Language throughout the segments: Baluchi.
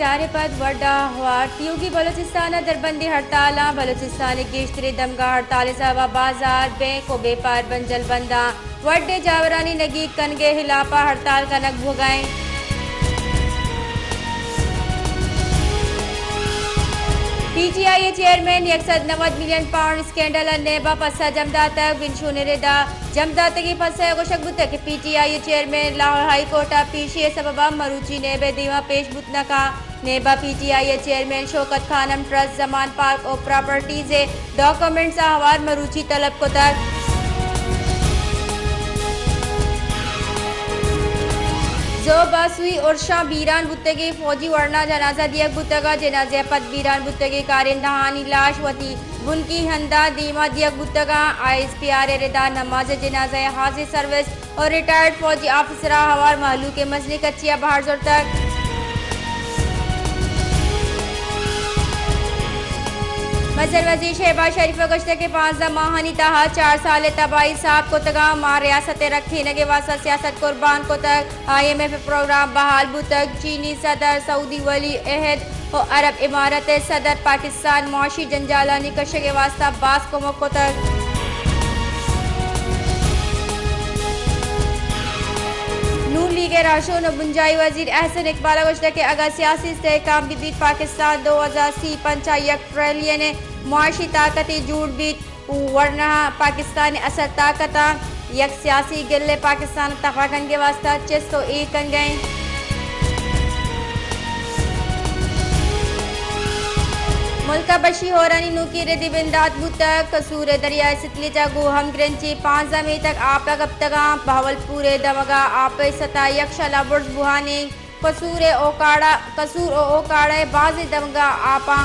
چار ءَ پد وڈ ءَ ہوار تیوگی بلوچستان ءَ دربندی ہڑتالاں، بلوچستان ءِ گیشتریں دمگاں ہڑتال ءِ سبب ءَ بازار، بینک ءُ بیپار بند جلبنداں، وڈ ءِ جاورانی نگیگ کنگ ءِ ہلاپ ءَ ہڑتال کنگ بوگ ءَ اِنت۔ پی ٹی آئی ءِ چیئرمین یک سد نود ملین پاؤنڈ اسکینڈل ءَ نیب ءَ پسہ جم داتگ۔ بنشون ءِ رد ءَ جم داتگیں پسہ ءَ گوشگ بوتگ کہ پی ٹی آئی ءِ چیئرمین لاہور ہائی کورٹ ءَ پیشی ءِ سبب ءَ مروچی نیب ءِ دیما پیش بوت نہ کنت۔ نیب ءَ پی ٹی آئی ءِ چیئرمین شوکت خانم ٹرسٹ، زمان پارک ءُ پراپرٹیز ءِ ڈاکومنٹس ءَ ہوار مروچی طلب کتگ۔ زوب ءَ سوئی ارشاں بیران بوتگیں فوجی ورنا جنازہ دیگ بوتگ ءُ جنازہ ءَ پد بیران بوتگیں کارندہانی لاش وتی بنکی ہند ءَ دیما دیگ بوتگ اَنت۔ آئی ایس پی آر ءِ رد ءَ نماز جنازہ ءِ حاضر سروس ءُ ریٹائرڈ فوجی آفیسر ءَ ہوار مہلوک ءِ مزنیں کچے ءَ بہر زرتگ۔ مزن وزیر شہباز شریف ءَ گوشتگ کہ پانزدہ ماہانی تہا چار سال ءِ تباہی ساپ کتگ اَنت، ما ریاست ءِ رکھینگ ءِ واستہ سیاست قربان کتگ، آئی ایم ایف ءِ پروگرام بحال بوتگ، چینی صدر، سعودی ولی عہد ءُ عرب امارات ءِ صدر پاکستان معاشی جنجالانی کشگ ءِ واستہ باز کمک کتگ۔ نون لیگ ءِ راہشون ءُ بنجاہی وزیر احسن اقبال ءَ گوشتگ کہ اگاں سیاسی استحکام بہ بیت، پاکستان دو ہزار سی ءَ پنچ ءَ یک ٹریلین ءِ معاشی طاقتے جوڑ بیت، ورنہ پاکستان ءِ اصل طاقتاں یک سیاسی گل ءِ پاکستان ءَ تباہ کنگ ءِ واستہ چست ءُ ایر کنگ ءَ اِنت۔ ملک ءَ بشی ہورانی نوکیں ردی بندات بوتگ۔ کسور ءِ دریائے ستلیج ءَ گوں ہمگرنچی پانزدہ میتگ آپ ءَ کپتگ اَنت۔ بہاولپور ءِ دمگ ءَ آپ ءِ سطح یک شلا برز بوہان اِنت۔ کسور ءِ اوکاڑا، کسور ءُ اوکاڑا ءِ بازیں دمگاں آپاں۔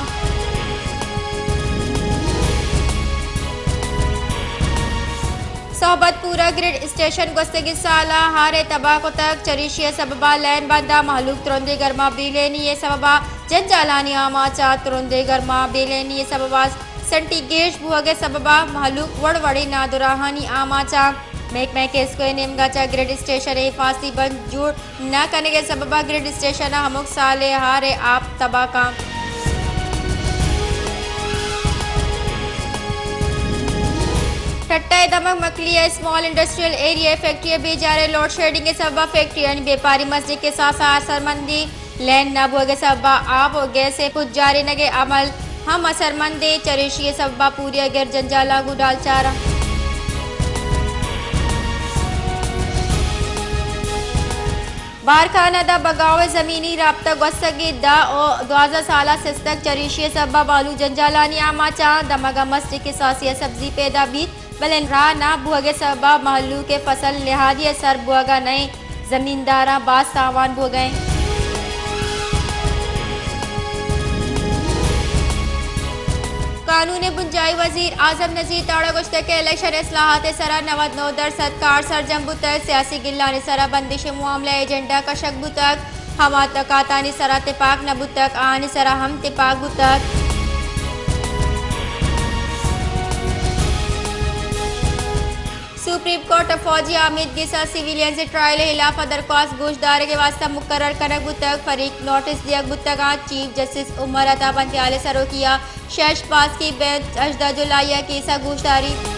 صحبت پور ءَ گرڈ اسٹیشن گوستگیں سال ءَ ہار ءَ تباہ کتگ، چریشی ءِ سبب ءَ لین بند ءَ مہلوک۔ ترندیں گرما بے لینی ءِ سبب ءَ جنجالانی آماچ ءَ۔ ترندیں گرما بے لینی ءِ سبب ءَ سنٹی گیش بوہگ ءِ سبب ءَ مہلوک وڑ وڑیں نادراہانی آماچ ءَ۔ محکمہ کیسکو ءِ نیمگ ءَ چہ گرڈ اسٹیشن ءِ حفاظتی بند جوڑ نہ کنگ ءِ سبب ءَ گرڈ اسٹیشن ءَ ہمک سال ءِ ہار ءِ آپ تباہ کنت۔ ٹھٹہ ءِ دمگ مکلی ءِ اسمال انڈسٹریل ایریا ءِ فیکٹری ءِ بے جاریں لوڈ شیڈنگ ءِ سبب ءَ فیکٹریانی بیپاری مزنیں کساس ءَ اثرمندیں۔ لین نہ بوگ ءِ سبب ءَ آپ ءُ گیس ءِ پجارینگ ءِ عمل ہم اثرمند اِنت۔ چریشی ءِ سبب ءَ پوری ءِ گر جنجالاں گوں ڈالچار اَنت۔ بارکھان ءَ داں بگاو ءِ زمینی رابطہ گوستگیں دہ ءُ دوازدہ سال ءَ سستگ، چریشی ءِ سبب ءَ بالو جنجالانی آماچ اَنت۔ دمگ ءَ مست کساسے ءَ سبزی پیدا بیت، بلے راہ نہ بوگ ءِ سبب ءَ مہلوک ءِ فصل نہادی ءَ سر بوگ ءَ نہ اِنت۔ زمینداراں باز تاوان بوگ ءَ اِنت۔ قانون ءِ بنجاہی وزیر اعظم نذیر تاڑ ءَ گوشتگ کہ الیکشن اصلاحات ءِ سرا نود نو درسد کار سرجم بوتگ، سیاسی گلانی سرا بندش ءِ معاملہ ءِ ایجنڈا کشگ بوتگ، ہما نکاتانی سرا تپاک نہ بوتگ، آہانی سرا ہم تپاک بوتگ۔ سپریم کورٹ ءَ فوجی آمیدگس ءَ سیویلینز ٹرائل ءِ ہلاف ءَ درخواست گوشدارگ ءِ واستہ مقرر کنگ بوتگ۔ فریق نوٹس دیگ بوتگ اَنت۔ چیف جسٹس عمر عطا بندیال ءِ سروکی ءَ شش باسکی بینچ ہژدہ جولائی ءَ کیس ءَ گوشداریت۔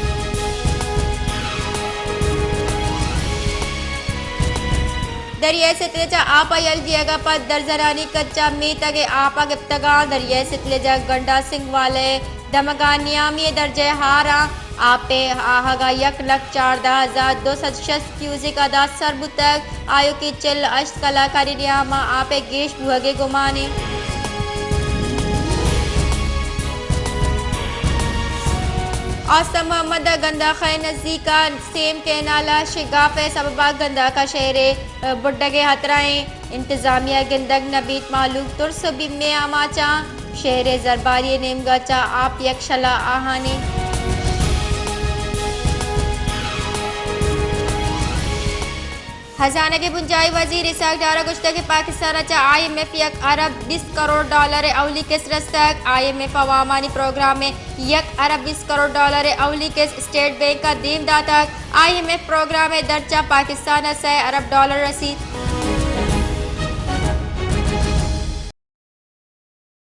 دریائے ستلج ءَ آپ ءِ یل دیگ ءَ پد درزنانی کچا میتگ ءِ آپ ءَ گپتگ اَنت۔ دریائے ستلج ءِ گنڈا سنگھ والہ ءِ دمگاں نیامی درجہ ءَ ہار اَنت۔ آپ ءِ آہگ ءَ یک لکھ چاردہ ہزار دو سد شست کیوزک ءَ داں سر بوتگ۔ آیوکیں چل ءُ ہشت کلاکانی نیام ءَ آپ ءِ گیش بوہگ ءِ گمان اِنت۔ آستم محمد ءَ گنداخہ ءِ نزیک ءَ سیم کینال ءِ شگاف ءِ سبب ءَ گنداخہ شہر ءِ بڈگ ءِ ہترہ اِنت۔ انتظامیہ گندگ نہ بیت، مہلوک ترس ءُ بیم ءِ آماچ اَنت۔ شہر ءِ زرباری ءِ نیمگ ءَ چہ آپ یک شلا آہان اِنت۔ ہزانگ ءِ بنجاہی وزیر اسحاق ڈار ءَ گوشتگ کہ پاکستان ءَ چہ آئی ایم ایف یک ارب بیست کروڑ ڈالر ءِ اولی قسط رستگ۔ آئی ایم ایف ءِ عوامانی پروگرام ءِ یک ارب بیست کروڑ ڈالر ءِ اولی قسط اسٹیٹ بینک ءَ دیم داتگ۔ آئی ایم ایف پروگرام ءِ درچ ءَ پاکستان ءَ سئے ارب ڈالر رسیت۔